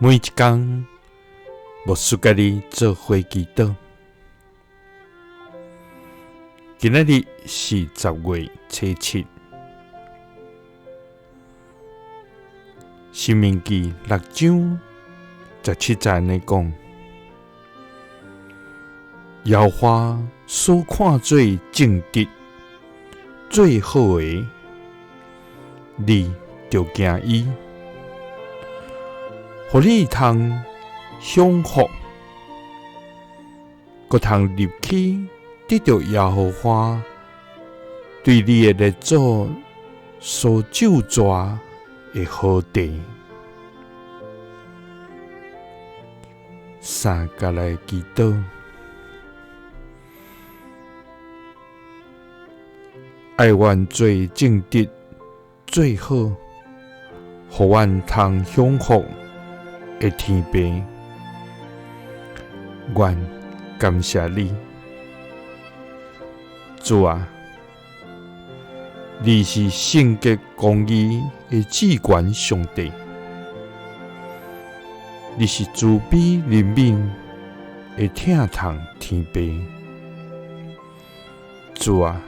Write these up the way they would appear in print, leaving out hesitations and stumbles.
每一工，牧師佮你做伙祈禱。今仔日是10月初7，申命記6章17節按呢講：耶和華所看做正直、最好的，你著行伊，予你通享福，閣通入去得著耶和華對你的列祖所咒詛的好地。三佮來祈禱，愛阮做正直，最好，予阮通享福的天父，阮感謝你，主啊，你是聖潔公義的至懸上帝，你是慈悲憐憫的疼痛天父，主啊，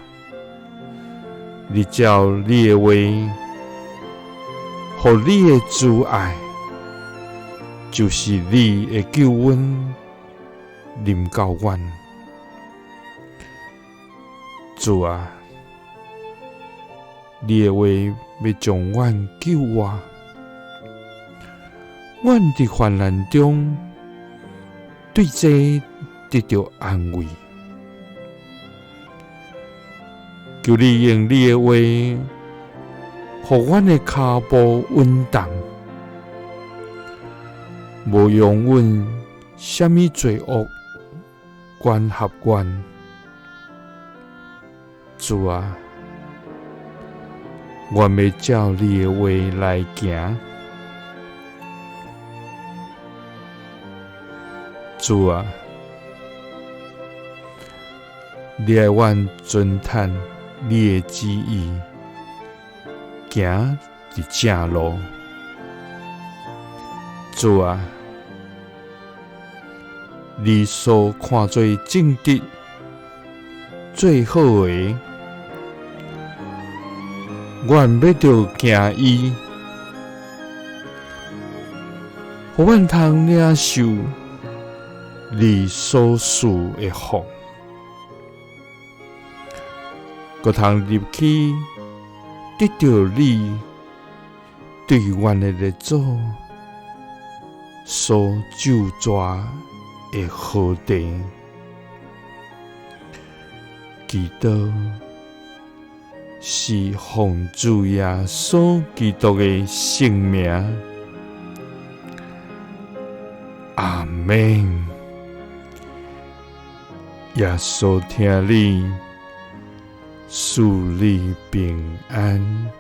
你照你的話，予你的慈愛，就是你的救恩，臨到阮。主啊，你的話欲將阮救活，阮佇患難中對這得著安慰。求你用你的話，予阮的跤步穩當，無容阮啥物罪惡管轄阮。主啊，阮欲照你的話來行。主啊，你愛阮遵趁你的旨意，行佇正路。主啊，你所看做正直、最好的，阮欲著行伊，予阮通領受你所賜的福，閣通入去得著你對阮的列祖所咒詛的好地。祈禱是奉主耶穌基督的聖名，阿們。耶穌疼你，賜你平安。